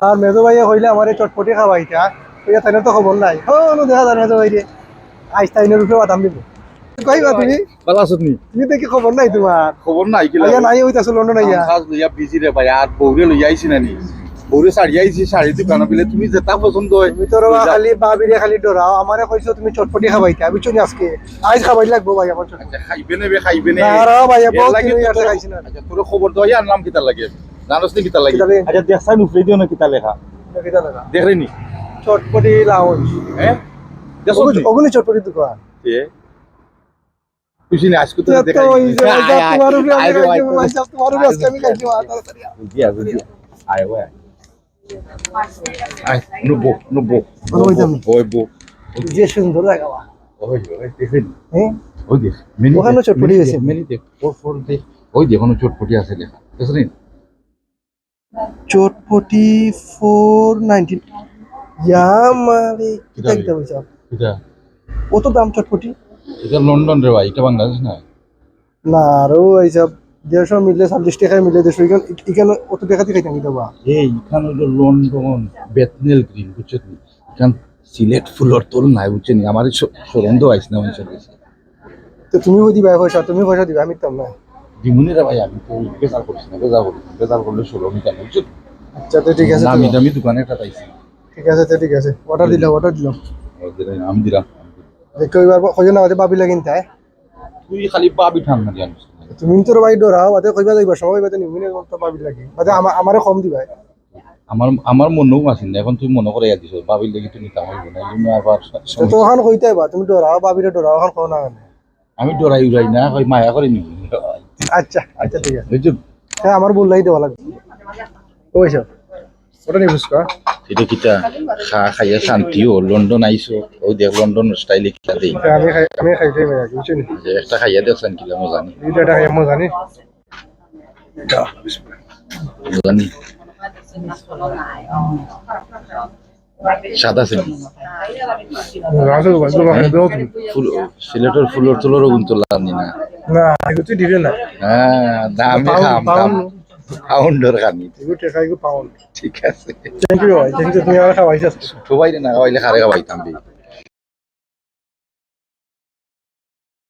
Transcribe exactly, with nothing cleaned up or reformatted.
আর মেজো ভাইয়ে কইলে আমারে চটপটি খাওয়াইতা, কইয়া তাইনর তো খবর নাই। ও, নু দেখা যার মেজো ভাইরে, আইজ তাইনর উপরে বাদাম দিব। কইবা তুমি? ভালা আছো নি? তুমি দেখি খবর নাই তুমার। খবর নাই, কিলা? আইয়া নাই, অইতাছো লন্ডন আইয়া। কাম কাজ লইয়া বিজি রে ভাই, আর বউরে লইয়া আইছি না নি? বউরে ছাড়িয়া আইছি, শাড়ি দোকানো বিলে তুমি যেটা পছন্দ অয়। তুমি তো রে বা খালি ভাবিরে খালি ডরাও, আমারে কইছো তুমি চটপটি খাওয়াইতা, বুঝছো নি আজকে? আইজ খাওয়াই লাগবো ভাই আমার চটপটি। আচ্ছা, খাইবে নে বে, খাইবে নে। না, রে ভাই, এর বহুত লাগি দিন তো অইছে তোর খাইছি না। আচ্ছা, তোর খবর দেওয়া আর নাম কিতা লাগে? জানোস নি কিতা লাগে? কিতা লাগে? আচ্ছা, দেখছাই নি উপরে দিও না কিতা লেখা? এটা কিতা লেখা? দেখরে নি? চটপটি লাউঞ্জ। হ্যাঁ? দেখছো নি? ওগুলো চটপটি দোকান। কে? খুশি না, আজকে তো তো দেখা তো হইছে। ওই যে আয়, আয়, তোমার উপরে আমি আয় রে খাইছি, ভাই, ভাই, তোমার উপরে আয় আজকে আমি রে। খাইছি, ভাই, তাড়াতাড়ি আয়। বুঝি, আয়, বুঝি। আয়, ভাই। আয়, নব্বো, নব্বো। ভালো হইতাম। বয়, বয়। যে সুন্দর জায়গা, বাহ। ওই, ওই, দেখেন। হ্যাঁ? ওই দেখ, মেনু ওখানে দেখ, চটপটি মেনু আছে। দেখ, মেনু দেখ, ফোর, ফোর দেখ। ওই দেখ, ওখানে চটপটি আছে লেখা। দেখেন? চটপটি ফোর নাইনটি। ইয়া মারে, কিতা কিতা কিতা? অত দাম চটপটি? এটা লন্ডন রে ভাই, এটা বাংলাদেশ না। না, আরো এই সব দেড়শো মিলে, চল্লিশ টেকায় মিলে দেড়শো, ইখান, ইখান অত টেকা দি খাইতাম কিতা বা? এই, ইখান অইলো লন্ডন, বেথনেল গ্রিন, বুঝছো নি? ইখান সিলেট ফুলর তোল নাই, বুঝছো নি? আমার এই শ-, শরম তো আইস না, মানুষের কাছে। তো তুমি কই দিবা পয়সা? তুমি পয়সা দিবা, আমি দিতাম না। দিমুনি রে ভাই, আমি তো বেজার করিস না, বেজার করিস না, বেজার করলে শরম অইতো না, বুঝছো? আচ্ছা, তো ঠিক আছে, নামি তুমি দামি দোকানে একটা পাইছি। ঠিক আছে, তো ঠিক আছে, অর্ডার দিলাম, অর্ডার দিলাম। অর্ডার দিলাম, আমি দিলাম। দেখো, এবার কইও না, ওদের ভাবি লাগিন তাই। তুই খালি ভাবি ঠান না জানিস। তুমি তো রে ভাই ডরাও, বাদে কইবা যাইবা, সময় কইবা তো নিমুনি তো ভাবি লাগি। বাদে আমা-, আমারে কম দিবা। আমার, আমার মনেও আছিল না, এখন তুই মনে করাইয়া দিছ, ভাবির লাগি তুই নিতাম অইব না, এই জন্য আবার তো তখন কইতে বা, তুমি ডরাও, ভাবিরে ডরাও, এখন কও না কেনে? আমি ডরাই উড়াই না, ওই মায়া করে নিব। আচ্ছা, আচ্ছা, ঠিক আছে। বুঝছো? হ্যাঁ, আমার ভুল লাগি দেওয়া লাগবে। ওই সব। ওটা নিয়ে বুঝছো, হ্যাঁ? এটা কিতা? খা, খাইয়া শান্তি ও, লন্ডন আইছো, ওই দেখ লন্ডন স্টাইলে কিতা দেই। আমি খাই, আমি খাইতে পারি, বুঝছো নি? যে একটা খাইয়া দেখছেন কিলা মজা নি? দুইটা একটা খাইয়া মজা নি? মজা নি? সাদা সেম। রাসেল ভাই, তোমার হ্যাঁ? দেওয়া তুমি। ফুল, সিলেটর ফুলর তুলর গুণ তো লাভ নি না। না, এগুলো তুই দিবে না। হ্যাঁ, দামে পাউন্ড, খাম, দাম। পাউন্ড। পাউন্ডর খানি। এগুলো টেকা, এগুলো পাউন্ড। ঠিক আছে। Thank you ভাই, thank you, তুমি আমার খাওয়াইছো আজকে। সবাই না খাওয়াইলে খারে খাওয়াইতাম বে।